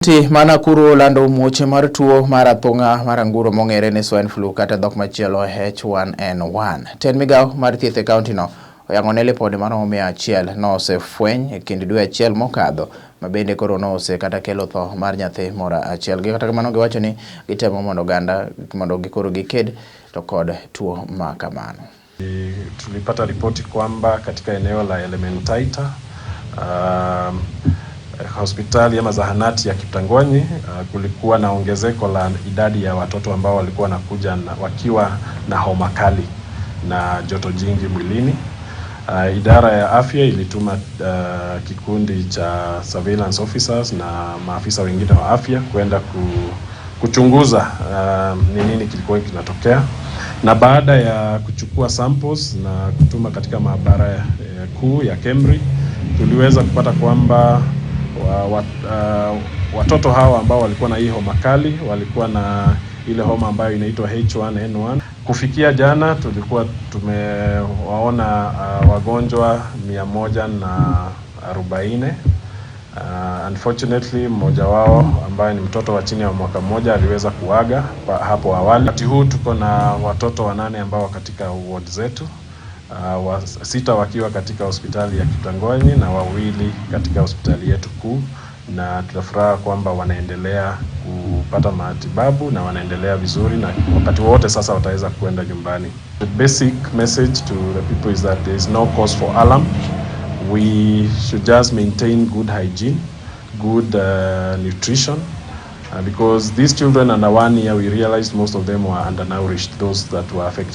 Kaunti ma Nakuru olando muoch mar tuo mar athung'a mar anguro mong'ere ni swine flu kata dhok machielo H1N1. Tend migawo mar thieth e kaunti no oyango ne lipode maromo 100 nosefweny e kind dwe achiel mokadho ma bende koro nose kata kelo tho mar nyathi moro achiel. Gi kata kamano giwacho ni gitemo mondo oganda mondo gikoro giked to kod tuo ma kamano. Tulipata ripoti kwamba katika eneo la Elementaita hospitali ama zahanati ya Kiptangwanyi kulikuwa na ongezeko la idadi ya watoto ambao walikuwa wanakuja wakiwa na homa kali na joto jingi mwilini. Idara ya afya ilituma kikundi cha surveillance officers na maafisa wengine wa afya kwenda kuchunguza ni nini kilikuwa kinatokea, na baada ya kuchukua samples na kutuma katika maabara kuu ya KEMRI, tuliweza kupata kwamba watoto hawa ambao walikuwa na hii homa kali walikuwa na ile homa ambayo inaitwa H1N1. Kufikia jana tulikuwa tumewaona wagonjwa 140. Unfortunately mmoja wao ambaye ni mtoto wa chini ya mwaka mmoja aliweza kuaga hapo awali. Wakati huu tuko na watoto wanane ambao katika ward zetu, sita wakiwa katika hospitali ya Kiptangwanyi na wawili katika hospitali yetu kuu, na tunafuraha kwamba wanaendelea kupata matibabu na wanaendelea vizuri, na wakati wote sasa wataweza kuenda nyumbani. The basic message to the people is that there is no cause for alarm. We should just maintain good hygiene, good nutrition, because these children under 1 year, we realized most of them were undernourished, those that were affected.